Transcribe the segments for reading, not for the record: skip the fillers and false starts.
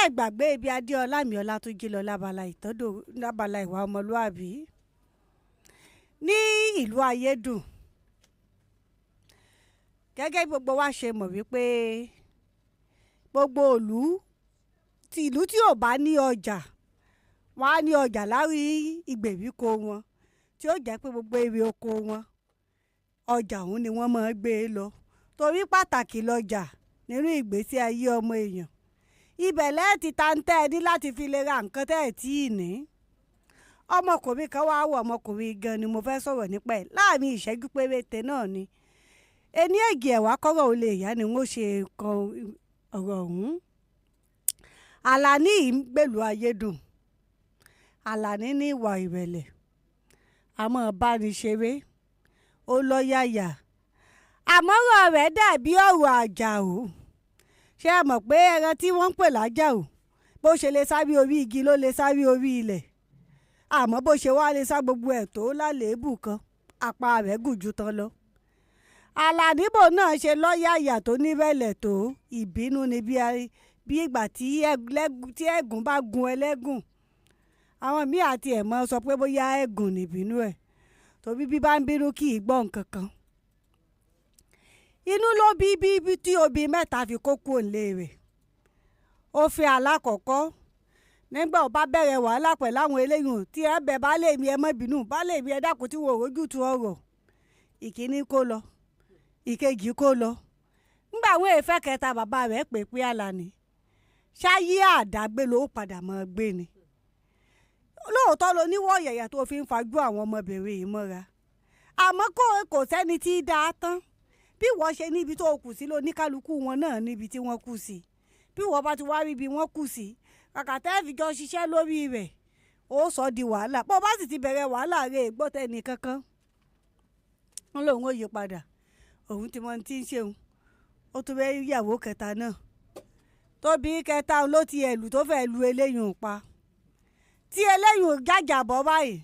Ẹ gbàgbé ibi Adéọlá mi Ọlátúnjí lọ lábala ìtọ́dọ̀ lábala ìwà ọmọlúàbí ní ìlú Ayédùn. Gẹ́gẹ́ bí gbogbo wa ṣe mọ̀ wípé gbogbo ìlú tí ìlú tí ò bá ní ọjà, wọ́n á ní ọjà lárí ìgbèríko wọn, tí ó jẹ́ pé gbogbo èrè oko wọn ọjà ọ̀hún ni wọ́n máa ń gbé e lọ, torí pàtàkì lọjà nínú ìgbésí ayé ọmọ èèyàn. Ibẹ̀ lẹ́ẹ̀tì ta ń tẹ́ ẹ ní láti fi lè ra nǹkan tẹ́ ẹ̀ tí ì ní. Ọmọkùnrin kan wá wọ, ọmọkùnrin gan ni mo fẹ́ sọ̀rọ̀ nípa ẹ̀ láàrin ìṣẹ́jú péréte náà ni. Ení èjì ẹ̀wá kọ́rọ̀ ò lè yá ni wọ́n ṣe kan ọ̀rọ̀ ọ̀hún. Àlàní yìí ń gbèlú Ayédùn. Àlàní ní ìwà ìrẹ̀lẹ̀, a máa bá ní ṣeré, ó lọ́yàyà. Àmọ́ ọ̀rọ̀ rẹ̀ dàbí ọ̀rọ̀ àjàò. Ṣé ẹ mọ̀ pé ẹran tí wọ́n ń pè lájàò, bó ṣe lè sáré orí igi ló lè sáré orí ilẹ̀. Àmọ́ bó ṣe wá lè sá gbogbo ẹ̀ tó lálébù kan, apá rẹ̀ gùn ju tán lọ. Àlàní bò náà ṣe lọ́yàyà tó nírẹ̀lẹ̀ tó, ìbínú ni bí ìgbà tí ẹ̀gún bá gun ẹlẹ́gùn. Àwọn míì àti ẹ̀ mọ́ sọ pé bóyá ẹ̀gún ni ìbínú ẹ̀, torí bí bá ń bínú kì í gbọ́ nǹkan kan. Inú ló bí bí tí obì mẹ́ta fi kó kúrò nílé rẹ̀. Ó fẹ́ alákọ̀ọ́kọ́. Nígbà ó bá bẹ̀rẹ̀ wàhálà pẹ̀lú àwọn eléyìí tí ẹ bẹ̀ bá lè mi ẹ má bínú, bá lè mi ẹ dákun tí wọ́n ò rójú tu ọ̀rọ̀. Ìkíní kó lọ, ìkejì kó lọ. Nígbà àwọn èèfẹ́ kẹta bàbá rẹ̀ pè pé Àlàní, ṣáyé àdágbé ló padà mọ́ gbé ni. Lóòótọ́ lo níwọ̀ ọ̀yàyà tó fi ń fajú àwọn ọmọbìnrin yìí mọ́ra. Àmọ́ kò sẹ́ni tí í dáa tán. Bí wọ́n ṣe níbi tó kù sí ló ní kálukú wọn náà níbi tí wọ́n kù sí. Bí wọ́n bá ti wá rí ibi wọ́n kù sí, kàkà tẹ́ fi jọ ṣiṣẹ́ lórí rẹ̀, ó sọ di wàhálà. Bó bá sì ti bẹ̀rẹ̀ wàhálà rẹ̀, gbọ́ tẹ́ni kankan. Wọ́n lóun ó yí padà. Òun ti mọ ohun tí ń ṣe òun. Ó tún fẹ́ ìyàwó kẹta náà. Tóbi kẹta ló ti ẹ̀lù tó fẹ́ lu eléyìí pa. Tí eléyìí jàjàbọ́ báyìí,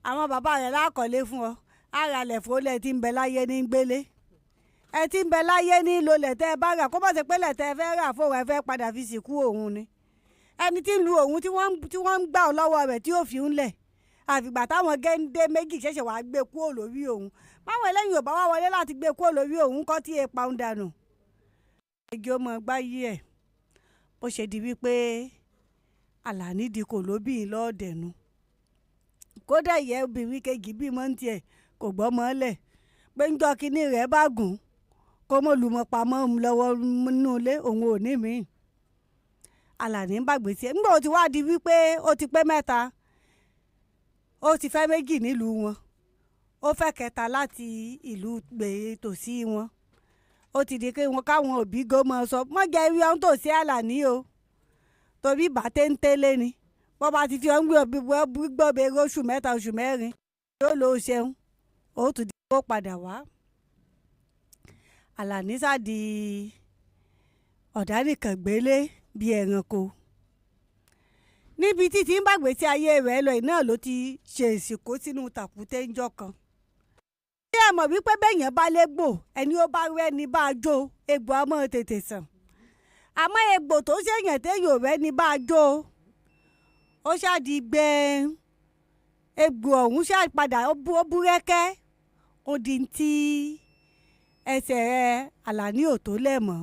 àwọn bàbá rẹ̀ lákọ̀ọ́lé fún ọ. Ara lẹ̀ fún olè tí ń bẹ láyé ní gbélé. Ẹ tí ń bẹ láyé ní lolẹ̀ tẹ́ ẹ bá rà, kó má ṣe pé lẹ̀ tẹ́ ẹ fẹ́ rà fún òun, ẹ fẹ́ padà fi sìnkú òun ni. Ẹni tí ń lu òun tí wọ́n ń gbà ọ́ lọ́wọ́ rẹ̀ tí ó fi ń lẹ̀. Àfìgbà táwọn géńdé méjì ṣẹ̀ṣẹ̀ wá gbé kúrò lórí òun. Báwọn eléyìí ò bá wá wọlé láti gbé kúrò lórí òun kọ́ tí epa ń dànù. Igi ó mọ gbáyé ẹ̀. Bó ṣe di wípé Àlàní di kò lóbì lọ́ọ̀dẹ̀nu. Kódà ìyẹn obìnrin kejì bímọ ń tiẹ̀ kò gbọ́ mọ́ lẹ̀. Pé ńjọ́ kíní rẹ̀ bá gùn, kó mọ̀ lù mọ́ pamọ́ lọ́wọ́ nínú ilé, òun ò ní mí. Àlàní ń bàgbé tiẹ̀. Nígbà ó ti wá di wípé ó ti pé mẹ́ta, ó ti fẹ́ méjì nílùú wọn. Ó fẹ́ kẹta láti ìlú tòsí wọn. Ó ti di pé wọn káwọn òbí gan mọ́ sọ, mọ́ jẹ́ rí ọ́n tòsí Àlàní o. Torí bá téńtélé ni. Bó bá ti fi ọ́n gbọ́ bẹ oṣù mẹ́ta, oṣù mẹ́rin, yóò lo ṣeun. Ó tún di kó padà wá. Àlàní sá di ọ̀dánìkàngbélé bí ẹranko. Níbi tí tí ń bàgbé tí ayé rẹ̀ lọ, iná ló ti ṣe ìsìnkú sínú tàkúté ńjọ́ kan. Ṣé ẹ mọ̀ wípé bẹ́yẹn bá légbò, ẹni ó bá rẹ́ ni bá jó, egbò á mọ́ tètè sàn. Àmọ́ egbò tó ṣèyàn téèyàn ò rẹ́ ni bá jó, ó ṣáà di gbẹ egbò ọ̀hún ṣáà padà ó búrẹ́kẹ́, ó di ti ẹsẹ̀ Àlàní ò tó lẹ̀ mọ́.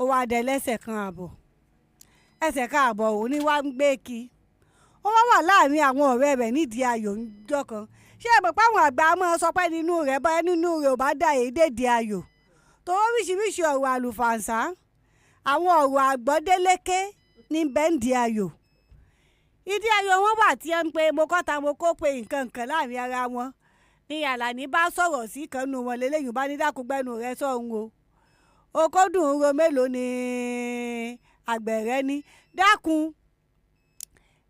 Ó wá dẹ lẹ́sẹ̀ kan àbọ̀. Ẹsẹ̀ kan àbọ̀ òun ni wá ń gbé kí. Ó wá wà láàrin àwọn ọ̀rẹ́ rẹ̀ nídìí ayò ńjọ́ kan. Ṣé ẹ mọ̀ pé àwọn àgbà máa sọ pé nínú rẹ̀ bá nínú rẹ̀ ò bá dà èyí dèdè ayò. Torí oríṣiríṣi ọ̀rọ̀ àlùfàǹsá, àwọn ọ̀rọ̀ àgbọ́déléké ní bẹ́ńdì ayò. Ìdí ayò wọn wà tí ẹ ń pe mo kọ́ta mo kó pe nǹkan kan láàrin ara wọn. Ní Àlàní bá sọ̀rọ̀ sí kan nínú wọn lélẹ́yìn bá ní dákúgbẹ́nu rẹ̀ sọ̀hún o. Okódùn ro mélòó ni àgbẹ̀ rẹ ní? Dákun.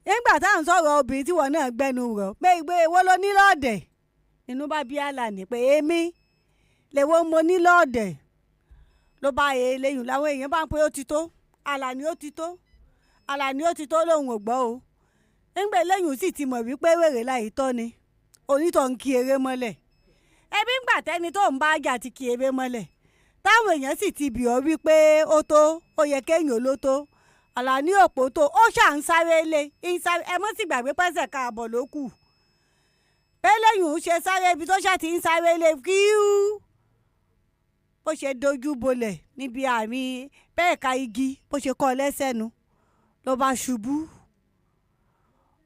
Nígbà tá à ń sọ̀rọ̀ obìnrin tí wọ́n náà gbẹ́nu rọ̀ pé ìgbé èwo ló ní lọ́ọ̀dẹ̀. Inú bá bí Àlàní pé èmi lèwo mo ní lọ́ọ̀dẹ̀. Ló bá eléyìí láwọn èèyàn bá ń pe ó ti tó. Àlàní ó ti tó. Àlàní ó ti tó lóun ò gbọ́ o. Nígbà eléyìí sì ti mọ̀ wípé wèrè láì tọ́ ni. Onítọ̀ ń kí eré mọ́lẹ̀. Ẹbí ń gbà tẹ́ni tó ń bá jà ti kí eré mọ́lẹ̀. Táwọn èèyàn sì ti bì ọ́ wípé ó tó, ó yẹ kéèyàn ló tó. Àlàní òpó tó ó ṣà ń sáré lé ń sáré. Ẹ mọ́ sì gbàgbé pẹ́sẹ̀ káàbọ̀ ló kù. Bẹ́lẹ́yìn ń ṣe sáré ibi tó ṣà ti ń sáré lé kíú, bó ṣe dojú bolẹ̀ níbi àmì bẹ́ẹ̀ ka igi bó ṣe kọ́ lẹ́sẹ̀ nu ló bá ṣubú.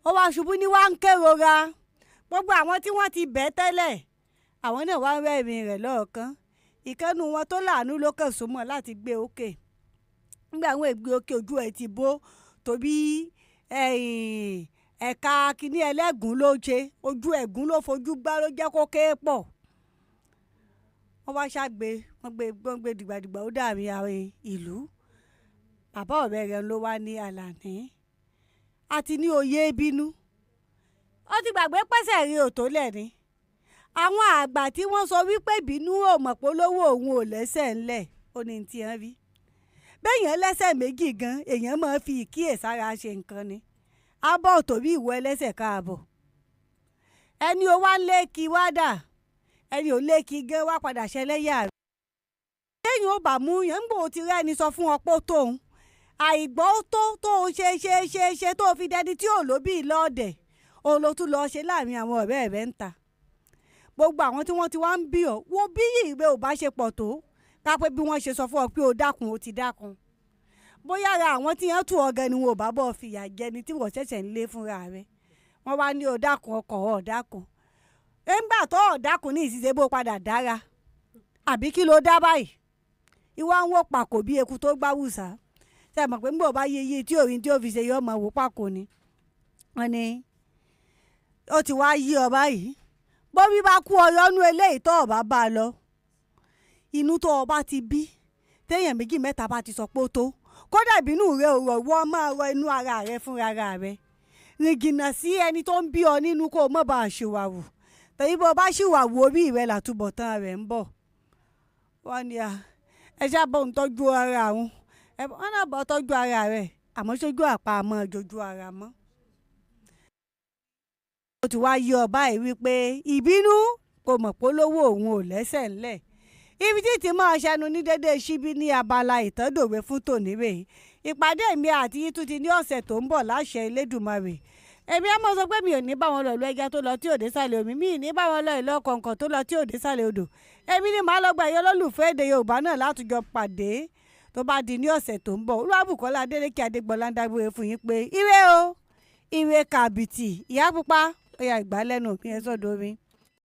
Ó wá ṣubú ní wá ń kérora. Gbogbo àwọn tí wọ́n ti bẹ́ tẹ́lẹ̀, àwọn náà wá ń rẹ́rìn rẹ̀ lọ́ọ̀kan. Ìkànnù wọn tó láàánú ló kàn súnmọ́ láti gbé òkè. Nígbà àwọn ègbé òkè, ojú ẹ̀ ti bó tóbi ẹ̀ka kínní ẹlẹ́gùn ló ṣe ojú ẹ̀gún ló fojú gbá ló jẹ́ kó ké pọ̀. Wọ́n wá ṣàgbé, wọ́n gbé dìgbàdìgbà ó dàbí àwọn ìlú. Bàbá ọ̀rẹ́ rẹ̀ ló wá ní, "Àlàní, àti ní oyè bínú, ó ti gbàgbé pẹ́sẹ̀ rí òtó lẹ̀ ni. Àwọn àgbà tí wọ́n sọ wípé ìbínú ò mọ̀ pé olówó òun ò lẹ́sẹ̀ ńlẹ̀, ó ní tí wọ́n rí béèyàn lẹ́sẹ̀ méjì gan, èèyàn máa fi ìkíyèsára ṣe nǹkan ni. Abọ́ tòbí ìwọ ẹlẹ́sẹ̀ káàbọ̀, ẹni o wá ń lé kí wá dà, ẹni ò lé kí gan wá padà ṣẹlẹ́yà rẹ̀. Téèyàn ò bá mú yẹn ń bò ti rẹ́ni sọ fún ọ pé ó tóun àìgbọ́ tó o ṣe ṣe ṣe ṣe tó o fi dẹni tí ò lóbì lọ́ọ̀dẹ̀, òun ló tún lọ́ọ́ ṣe láàrin àwọn ọ̀rẹ́ rẹ̀ ń ta. Gbogbo àwọn tí wọ́n ti wá ń bí ọ wo bí ìwé ò bá ṣe pọ̀ tó, ká pé bí wọ́n ṣe sọ fún ọ pé o dákun, o ti dákun, bóyá ara àwọn tí wọ́n tù ọ gan ni wọn ò bá bọ̀ fìyà jẹ ni tí wọ́n ṣẹ̀ṣẹ̀ ń lé fúnra rẹ̀. Wọ́n wá ní o dákun, ọkọ̀ ọ̀ dákun. Ńgbà tó ọ̀ dákun ní ìṣiṣẹ́ bó padà dára àbí kí ló dá báyìí? Ìwà ń wò pàkó bí eku tó gbáwùsà. Ṣe mọ̀ pé ńgbà bá yé iye tí òrin tí ó fi ṣe yọ ọmọ wò pàkó ni. Wọ́n ní ó ti wá yí ọ báyìí, bóbí bá kú ọ yọnú eléyìí tó ọba bá a lọ, inú tó ọba ti bí téèyàn méjì mẹ́ta bá ti sọ pé ó tó, kódà ìbínú rẹ ò rọ̀, wọ́n máa rọ inú ara rẹ fúnra rẹ. Rìn jìnnà sí ẹni tó ń bí ọ nínú kó o mọ̀ bá a ṣìwàwù, tẹ̀yí bó bá ṣìwàwù, orí rẹ làtúbọ̀tán rẹ̀ ń bọ̀. Wọ́n ní à ẹ ṣáàbọ̀ ń tọ́jú ara òun, wọ́n náà bọ̀ tọ́jú ara rẹ̀, àmọ́ sójú àpá àmọ́ jojú ara mọ́. Ó ti wá yí ọ báyìí wípé ìbínú kò mọ̀ pé olówó òun ò lẹ́sẹ̀ ńlẹ̀. Ibi tí ti máa ṣẹnu ní dédé síbí ní abala ìtọ́dòwe fún tòní rèé. Ìpàdé mi àti yín tún ti ní ọ̀sẹ̀ tó ń bọ̀ láṣẹ Elédùmarè. Èmi á mọ̀ sọ pé mi ò ní bá wọn lọ ìlú ẹja tó lọ tí òde sàlẹ̀ omi, mi ì ní bá wọn lọ ìlú ọkọ̀ǹkọ̀ tó lọ tí òde sàlẹ̀ odò. Èmi ni màá lọ gba ẹ̀yọ́ lólùfẹ́ èdè Yorùbá náà látùjọ pàdé tó bá di ní ọ̀sẹ̀ tó ń bọ̀. Olúwàbùkọ́lá Adélékè Adégbọlá ń dágbére fún yín pé ire o, ire kàbìtì. Ìyá pupa, ó yá, ìgbálẹ́nu mi ẹ sọ́dọ̀ mi.